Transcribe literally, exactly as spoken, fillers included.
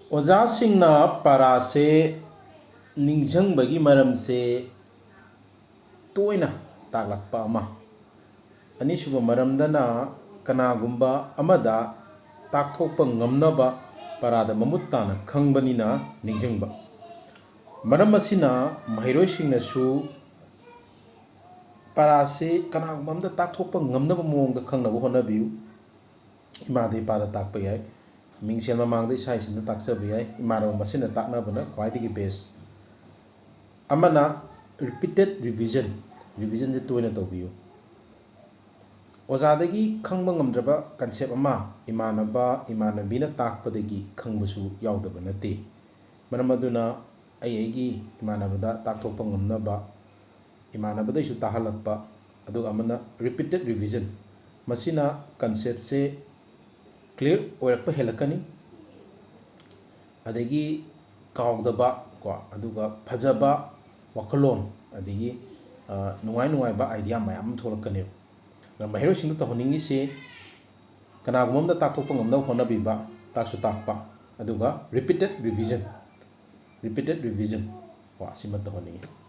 ꯑꯣꯖꯥꯁꯤꯡꯅ ꯄꯔꯥꯁꯦ ꯅꯤꯡꯁꯤꯡꯕꯒꯤ ꯃꯔꯝꯁꯦ ꯇꯣꯏꯅ ꯇꯥꯛꯂꯛꯄ ꯑꯃ꯫ ꯑꯅꯤꯁꯨꯕ ꯃꯔꯝꯗꯅ ꯀꯅꯥꯒꯨꯝꯕ ꯑꯃꯗ ꯇꯥꯛꯊꯣꯛꯄ ꯉꯝꯅꯕ ꯄꯔꯥꯗ ꯃꯃꯨꯠ ꯇꯥꯅ ꯈꯪꯕꯅꯤꯅ ꯅꯤꯡꯁꯤꯡꯕ꯫ ꯃꯔꯝ ꯑꯁꯤꯅ ꯃꯍꯩꯔꯣꯏꯁꯤꯡꯅꯁꯨ ꯄꯔꯥꯁꯤ ꯀꯅꯥꯒꯨꯝꯕ ꯑꯃꯗ ꯇꯥꯛꯊꯣꯛꯄ ꯉꯝꯅꯕ ꯃꯑꯣꯡꯗ ꯈꯪꯅꯕ ꯍꯣꯠꯅꯕꯤꯌꯨ꯫ ꯏꯃꯥꯗ ꯏꯄꯥꯗ ꯇꯥꯛꯄ ꯌꯥꯏ꯫ ꯃꯤꯡꯁꯦꯜ ꯃꯃꯥꯡꯗ ꯏꯁꯥ ꯏꯁꯥꯅ ꯇꯥꯛꯆꯕ ꯌꯥꯏ꯫ ꯏꯃꯥꯟꯅꯕ ꯃꯁꯦꯟꯅ ꯇꯥꯛꯅꯕꯅ ꯈ꯭ꯋꯥꯏꯗꯒꯤ best꯫ ꯑꯃꯅ repeated revision꯫ Revisionꯁꯦ ꯇꯣꯏꯅ ꯇꯧꯕꯤꯌꯨ꯫ ꯑꯣꯖꯥꯗꯒꯤ ꯈꯪꯕ ꯉꯝꯗ꯭ꯔꯕ concept ꯑꯃ ꯏꯃꯥꯟꯅꯕ ꯏꯃꯥꯟꯅꯕꯤꯅ ꯇꯥꯛꯄꯗꯒꯤ ꯈꯪꯕꯁꯨ ꯌꯥꯎꯗꯕ ꯅꯠꯇꯦ꯫ ꯃꯔꯝ ꯑꯗꯨꯅ ꯑꯩ ꯑꯩꯒꯤ ꯏꯃꯥꯟꯅꯕꯗ ꯇꯥꯛꯊꯣꯛꯄ ꯉꯝꯅꯕ ꯏꯃꯥꯟꯅꯕꯗꯩꯁꯨ ꯇꯥꯍꯜꯂꯛꯄ꯫ ꯑꯗꯨꯒ ꯑꯃꯅ repeated revision꯫ ꯃꯁꯤꯅ conceptꯁꯦ clear ꯑꯣꯏꯔꯛꯄ ꯍꯦꯜꯂꯛꯀꯅꯤ꯫ ꯑꯗꯒꯤ ꯀꯥꯎꯗꯕ ꯀꯣ, ꯑꯗꯨꯒ ꯐꯖꯕ ꯋꯥꯈꯜꯂꯣꯟ, ꯑꯗꯒꯤ, ꯑ, ꯅꯨꯡꯉꯥꯏ ꯅꯨꯡꯉꯥꯏꯕ idea ꯃꯌꯥꯝ ꯑꯃ ꯊꯣꯛꯂꯛꯀꯅꯦꯕ꯫ ꯑꯗꯨꯅ ꯃꯍꯩꯔꯣꯏꯁꯤꯡꯗ ꯇꯧꯍꯟꯅꯤꯡꯉꯤꯁꯤ ꯀꯅꯥꯒꯨꯝꯕ ꯑꯃꯗ ꯇꯥꯛꯊꯣꯛꯄ ꯉꯝꯅꯕ ꯍꯣꯠꯅꯕꯤꯕ, ꯇꯥꯛꯁꯨ ꯇꯥꯛꯄ, ꯑꯗꯨꯒ repeated revision꯫ Repeated revision ꯀꯣ, ꯑꯁꯤꯃ ꯇꯧꯍꯟꯅꯤꯡꯉꯤ꯫